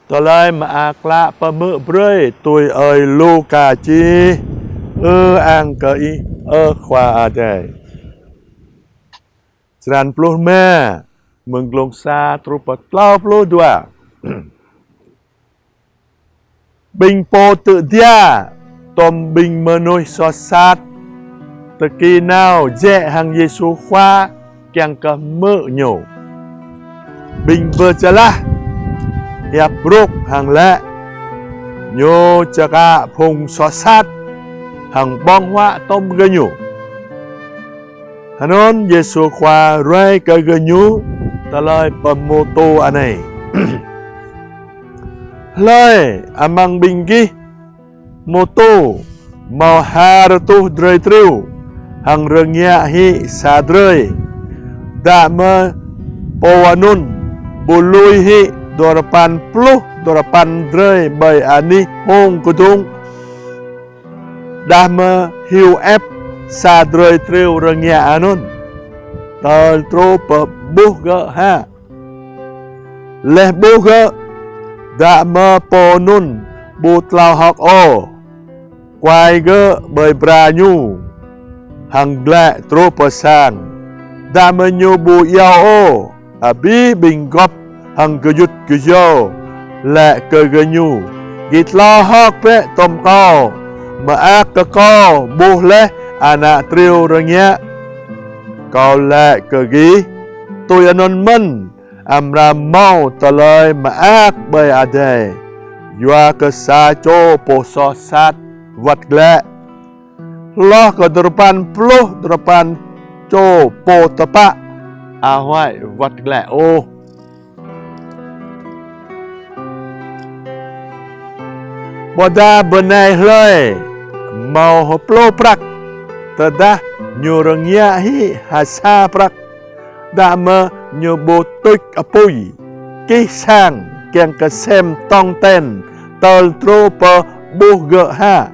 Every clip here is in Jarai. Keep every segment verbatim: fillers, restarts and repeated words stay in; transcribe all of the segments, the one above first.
Tơlơi Mơak Klă pơhmư̆ brơi tui ơi Luka čih. Ư-ang kơ Ih, ơ Khua Adai. Črăn pluh rơma, mơ̆ng glông sa truh pơ klâo pluh dua. Ƀing pô tŭ jia tôm ƀing mơnuih soh sat tơki nao jĕ hăng Yêsu Khua kiăng kơ hmư̆ Ñu. Ƀing Bơčơlah hiăp brŏk hăng laĭ: Ñu čơkă phung soh sat hăng ƀơ̆ng huă tôm gơñu. Hơnŭn Yêsu Khua ruai kơ gơñu tơlơi pơhmutu anai: Hlơi amăng ƀing gih hmutu hmâo ha rơtuh drơi triu, hăng rơngiă hĭ sa drơi, dah mơ̆ pô anŭn ƀu lui hĭ duarơpăn pluh duarơpăn drơi ƀơi anih hông kơdŭng, dah mơ̆ hyu ĕp sa drơi triu rơngiă anŭn, tơl truh pơ ƀuh gơ̆ hă? Laih ƀuh gơ̆, dah mơ̆ pô anŭn ƀu tlao hơ̆k ôh, kuai gơ̆ ƀơi bra ñu, hăng glaĭ truh pơ sang, dah mơ̆ ñu ƀu iâu ôh. Abih ƀing gŏp hăng gơyut gơyâo laĭ kơ gơñu: Gih tlao hơ̆k bĕ tôm kâo, mơak kơ kâo ƀuh laih ană triu rơngiă. Kâo laĭ kơ gih, tui anŭn mơ̆n amra hmâo tơlơi mơak ƀơi adai yua kơ sa čô pô soh sat wơ̆t glaĭ, hloh kơ duarơpăn pluh duarơpăn čô pô tơpă ahuăi wơ̆t glaĭ ôh. Ƀôdah bơnai hlơi hmâo hơplô prăk, tơdah ñu rơngiă hĭ ha sa prăk, dah mơ̆ ñu ƀu tuč apui kih sang kiăng kơ sem tong ten tơl truh pơ ƀuh gơ̆ hă?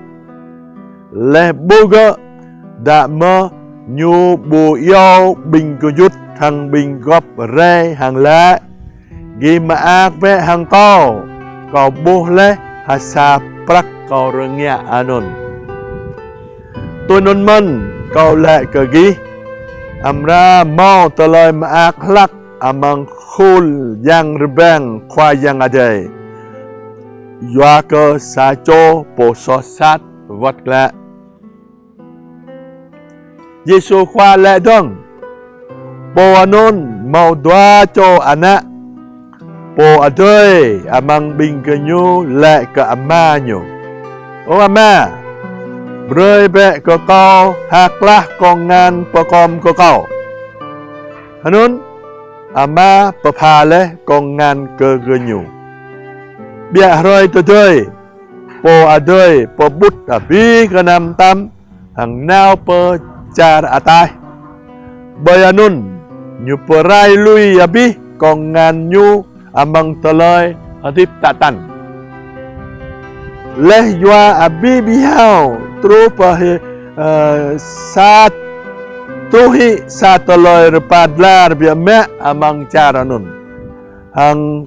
Laih ƀuh gơ̆, dah mơ̆ ñu ƀu iâu ƀing gơyut hăng ƀing gŏp rai hăng laĭ: Gih mơak bĕ hăng kâo, kâo ƀuh laih ha sa prăk kâo rơngiă anŭn. Tui anŭn mơ̆n kâo laĭ kơ gih, amra hmâo tơlơi mơak hlăk amăng khul yang rơbang Khua Yang Adai yua kơ sa čô pô soh sat wơ̆t glaĭ. Yêsu Khua laĭ dơ̆ng: Pô anŭn hmâo dua čô ană. Pô adơi amăng ƀing gơñu laĭ kơ ama ñu: Ơ ama, brơi bĕ kơ kâo ha klah kông ngăn pơkom kơ kâo. Hơnŭn ama pơpha laih kông ngăn kơ gơñu. Ƀiă hrơi tơdơi, pô adơi pơƀut abih gơnam tăm hăng nao pơ čar ataih. Ƀơi anŭn ñu pơrai lui abih kông ngăn ñu amăng tơlơi hơdip tă tăn. Laih yua abih bih hao truh pơ hĭ, ơ, sa, truh hĭ sa tơlơi rơpa dlar biă mă amăng čar anŭn, hăng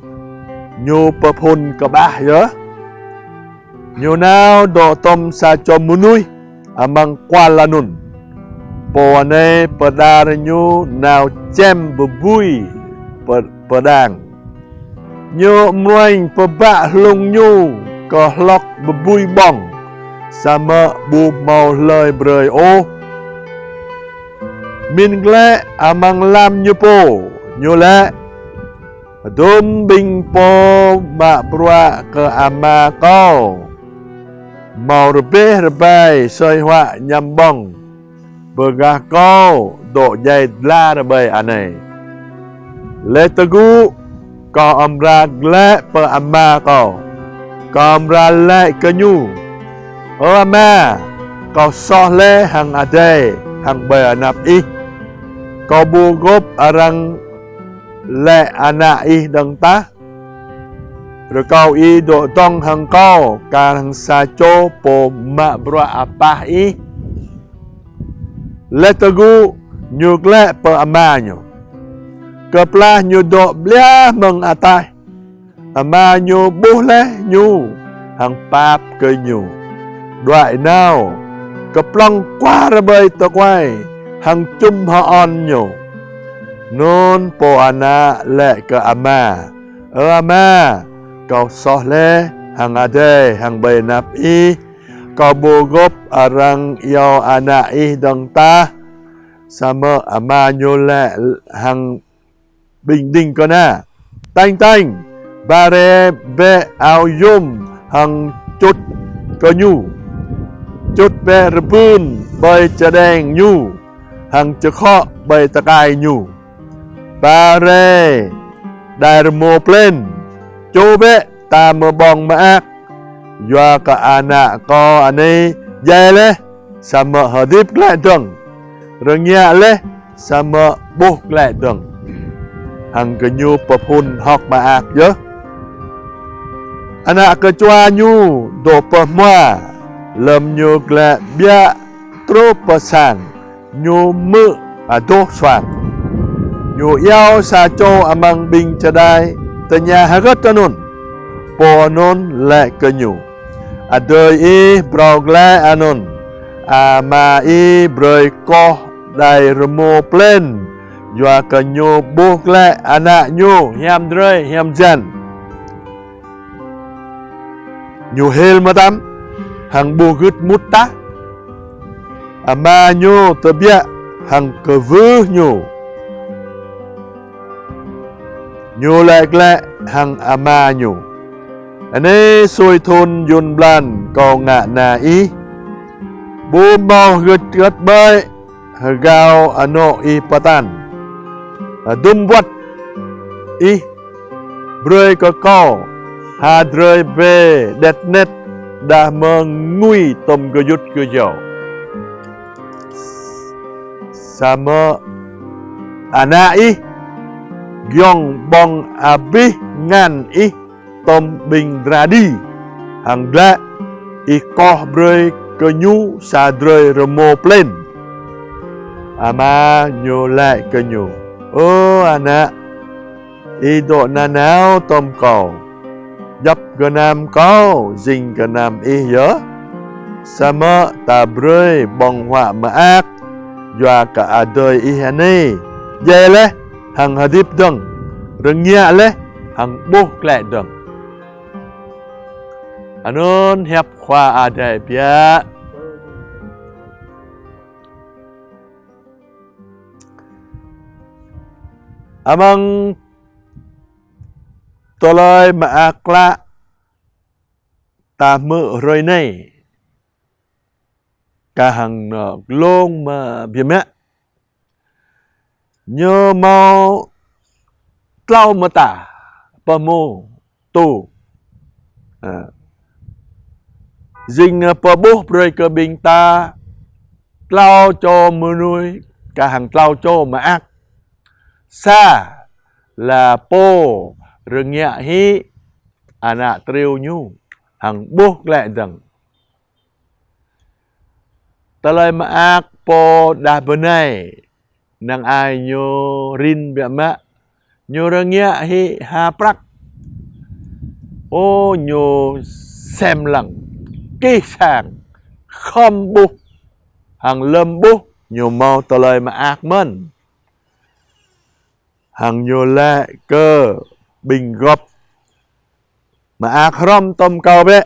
ñu pơphŭn kơƀah yơh. Ñu nao dŏ tôm sa čô mơnuih amăng kual anŭn. Pô anai pơđar ñu nao čem bơbui pơ-, pơđang. Ñu mruañ pơbă hlung ñu kơ hlŏk bơbui ƀơ̆ng, samơ̆ ƀu hmâo hlơi brơi ôh. Min glaĭ amăng lăm ñu pô, ñu laĭ: Hơdôm ƀing pô mă bruă kơ ama kâo hmâo rơbeh rơbai sơi huă ñăm ƀơ̆ng, bơ gah kâo dŏ djai dlar ƀơi anai. Laih tơgŭ, kâo amra glaĭ pơ ama kâo, kâo amra laĭ kơ ñu: Ơ ama, kâo soh laih hăng adai hăng ƀơi anăp ih. Kâo ƀu gơ̆p arăng laĭ ană ih dơ̆ng tah. Rơkâo ih dŏ dơ̆ng hăng kâo kar hăng sa čô pô mă bruă apah ih. Laih tơgŭ, ñu glaĭ pơ ama ñu. Kơplah ñu dŏ ƀiă mơ̆ng ataih, Ama ñu ƀuh laih ñu, hăng pap kơ ñu. Đuaĭ nao, kơplŏng kuar ƀơi tơkuai, hăng čum hơon ñu. Anŭn pô ană laĭ kơ ama: Ơ ama, kâo soh laih hăng adai hăng ƀơi anăp ih. Kâo ƀu gơ̆p arăng iâu ană ih dơ̆ng tah. Samơ̆ ama ñu laĭ hăng ƀing ding kơna: Tañ tañ, ba rai bĕ ao yôm hăng čŭt kơ ñu, čŭt bĕ rơbưn ƀơi čơđeng ñu, hăng čơkhŏ ƀơi tơkai ñu. Ba rai đai rơmô plên, čô bĕ ta mơ̆ ƀơ̆ng mơak, yua kơ ană kâo anai djai laih, samơ̆ hơdip glaĭ dơ̆ng, rơngiă laih, samơ̆ ƀuh glaĭ dơ̆ng. Hăng gơñu pơphun hơ̆k mơak yơh. Ană kơčua ñu dŏ pơ hmua, lơ̆m ñu glaĭ ƀiă truh pơ sang, ñu hmư̆ adoh suang. Ñu iâu sa čô amăng ƀing čơđai, tơña hơgĕt anŭn. Pô anŭn laĭ kơ ñu: Adơi ih phrâo glaĭ anŭn, ama ih brơi koh đai rơmô plên, yua kơ ñu ƀuh glaĭ ană ñu hiam drơi hiam jan. Ñu hil mơtam, hăng ƀu gưt mŭt tah. Ama ñu tơbiă hăng kwưh ñu. Ñu laĭ glaĭ hăng ama ñu: Anai sui thŭn yŭn blan kâo ngă na ih, ƀu hmâo hơgĕt hơgĕt ƀơi hơgao anŏ ih pơtăn. Hơdôm wơ̆t ih brơi kơ kâo, ha drơi bê đĕt nĕt, đah mơ̆ng ngui tŏm gơyut gơyâo. Samơ̆ ană ih giŏng ƀơ̆ng abih ngăn ih tŏm ƀing dra đĭ, hăng glaĭ ih koh brơi kơ ñu sa drơi rơmô plên. Ama ñu laĭ kơ ñu: Ơ ană, ih dŏ nanao tŏm kâo, djŏp gơnam kâo jing gơnam ih yơh. Samơ̆ ta brơi ƀơ̆ng huă mơak, yua kơ adơi ih anai djai laih hăng hơdip dơ̆ng, rơngiă laih hăng ƀuh glaĭ dơ̆ng. Anŭn hiăp Khua Adai biă. Amăng tơlơi mơak klă ta hmư̆ hrơi anai, kah hăng nơ glông mă biă mă. Ñu hmâo tlâo mơta pơhmu tŭ. Ơ. Jing, ơ, pơƀuh brơi kơ ƀing ta tlâo čô mơnuih, kah hăng tlâo čô mơak. Sa, la pô rơngiă hĭ ană triu ñu, hăng ƀuh glaĭ dơ̆ng. Tơlơi mơak pô đah bơnai, năng ai ñu rin biă mă, ñu rơngiă hĭ ha prăk. Ô, ñu sem lăng, kih sang, khŏm ƀuh, hăng lơ̆m ƀuh, ñu hmâo tơlơi mơak mơ̆n. Hăng ñu laĭ kơ ƀing gŏp: Mơak hrŏm tŏm kâo bĕ.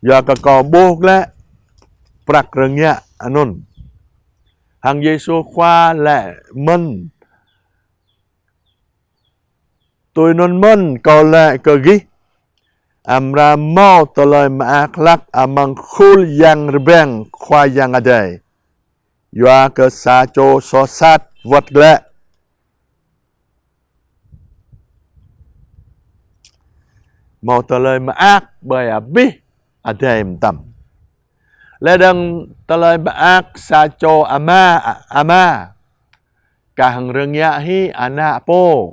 Yua kơ kâo ƀuh glaĭ prăk rơngiă anŭn. Hăng Yêsu Khua laĭ mơ̆n: Tui anŭn mơ̆n kâo laĭ kơ gih, amra hmâo tơlơi mơak hlăk amăng khul yang rơbang Khua Yang Adai. Yua kơ sa čô soh sat wơ̆t glaĭ hmâo tơlơi mơak ƀơi abih adai mơtam. Lĕ dơ̆ng tơlơi mơak sa čô ama, ama, kah hăng rơngiă hĭ ană pô.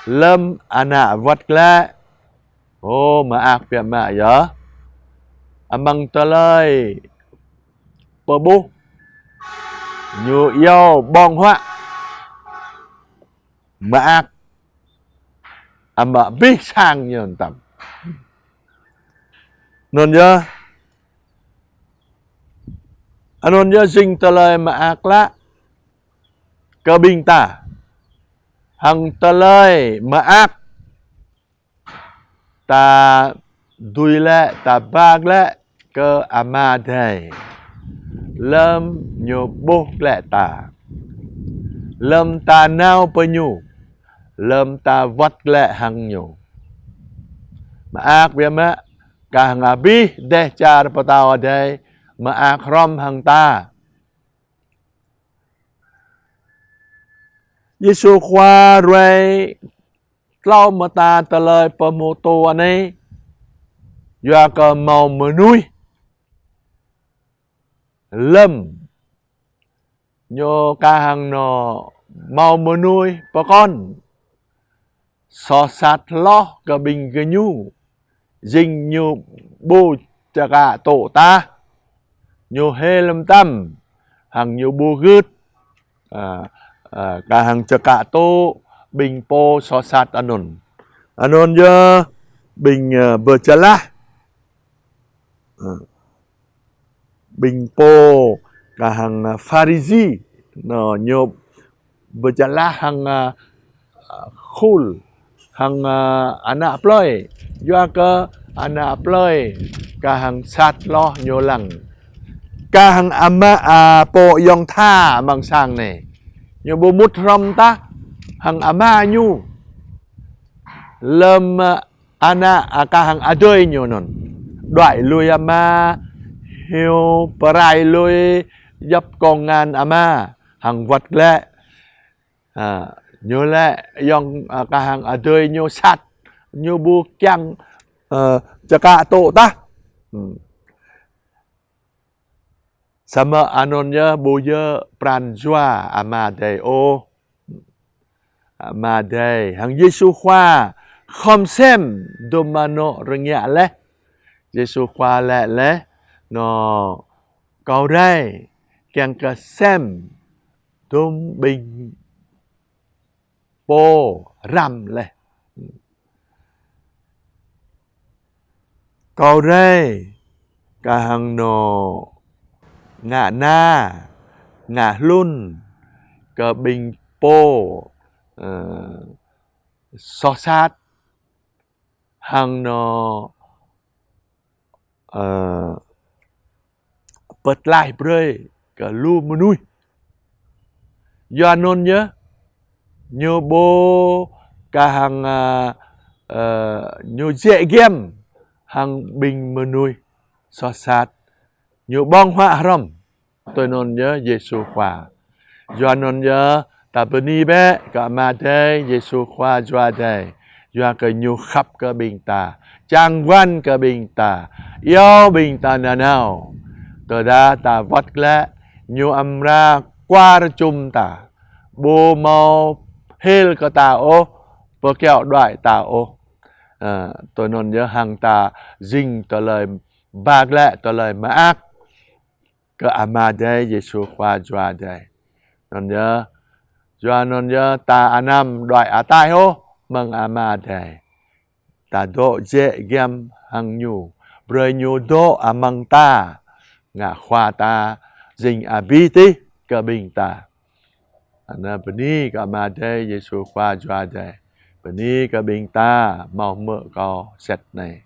Lơ̆m ană wơ̆t glaĭ, ô, mơak biă mă yơh. Amăng tơlơi pơƀuh, ñu iâu ƀơ̆ng huă. mơak, amra abih sang ñu tăm. Anŭn yơh, anŭn yơh jing tơlơi mơak lă kơ ƀing ta. Hăng tơlơi mơak ta dui lĕ, ta ba lĕ kơ Ama Adai. Lơm ñu ƀuh lĕ ta, lơm ta nao pơ ñu, lơm ta wơ̆t lĕ hăng ñu. Mơak biă mă, kah hăng abih dêh čar pơtao adai mơak hrŏm hăng ta. Yêsu Khua ruai tlâo mơta tơlơi pơhmutu anai, yua kơ hmâo mơnuih lơm ñu kah hăng ñu hmâo mơnuih pơkŏn soh sat hloh kơ ƀing gơñu, jing ñu ƀu čơkă tŭ tah, ñu hil tăm, hăng ñu ƀu gưt, a, a, kah hăng čơkă tŭ ƀing pô soh sat anŭn. Anŭn yơh ƀing, a, Bơčơlah, a, ƀing pô kah hăng, a, Pharisi, ñu, ñu Bơčơlah hăng, a, khul, hăng, a, ană plơi, yua kơ ană plơi kah hăng sat hloh ñu lăng. Kah hăng ama, a, pô ayŏng tha amăng sang anai, ñu ƀu mŭt hrŏm tah hăng ama ñu. Lơm, a, ană, a, kah hăng adơi ñu anŭn đuaĭ lui ama, hyu pơrai lui djŏp kông ngăn ama, hăng wơ̆t lĕ, a, ñu lĕ ayŏng, a, kah hăng adơi ñu sat, ñu ƀu kiăng, a, čơkă tŭ tah. Samơ̆ anŭn yơh ƀu djơ̆ pran jua Ama Adai ôh. Ama Adai hăng Yêsu Khua khŏm sem dŭm anŏ rơngiă laih. Yêsu Khua laĭ laih, ñu, kâo rai kiăng kơ sem dŭm ƀing pô răm laih. Kâo rai kah hăng ñu ngă na, ngă hlŭn kơ ƀing pô, ơ, soh sat, hăng ñu, ơ, pơtlaih brơi kơ lu mơnuih. Yua anŭn yơh, ñu ƀu kah hăng, ơ, ơ, ñu jĕ giăm hăng ƀing mơnuih soh sat, ñu ƀơ̆ng huă hrŏm. Tui anŭn yơh Yêsu Khua. Yua anŭn yơh, ta bơni bĕ kơ Ama Adai, Yêsu Khua Jua Adai, yua kơ ñu khăp kơ ƀing ta, čang wăn kơ ƀing ta, iâu ƀing ta nanao. Tơdah ta wơ̆t glaĭ, ñu amra kuar čum ta, ƀu hmâo hil kơ ta ôh, pơkiaŏ đuaĭ ta ôh. Ơ, tui anŭn yơh hăng ta jing tơlơi ba glaĭ, tơlơi mơak kơ Ama Adai, Yêsu Khua Jua Adai. Anŭn yơh, yua anŭn yơh ta anăm đuaĭ ataih ôh mơ̆ng Ama Adai. Ta dŏ jĕ giăm hăng ñu, brơi ñu dŏ amăng ta, ngă khua ta, jing abih tih kơ ƀing ta. Anŭn bơni kơ Ama Adai, Yêsu Khua Jua Adai. Bơni kơ ƀing ta hmâo hmư̆ kâo sĭt anai.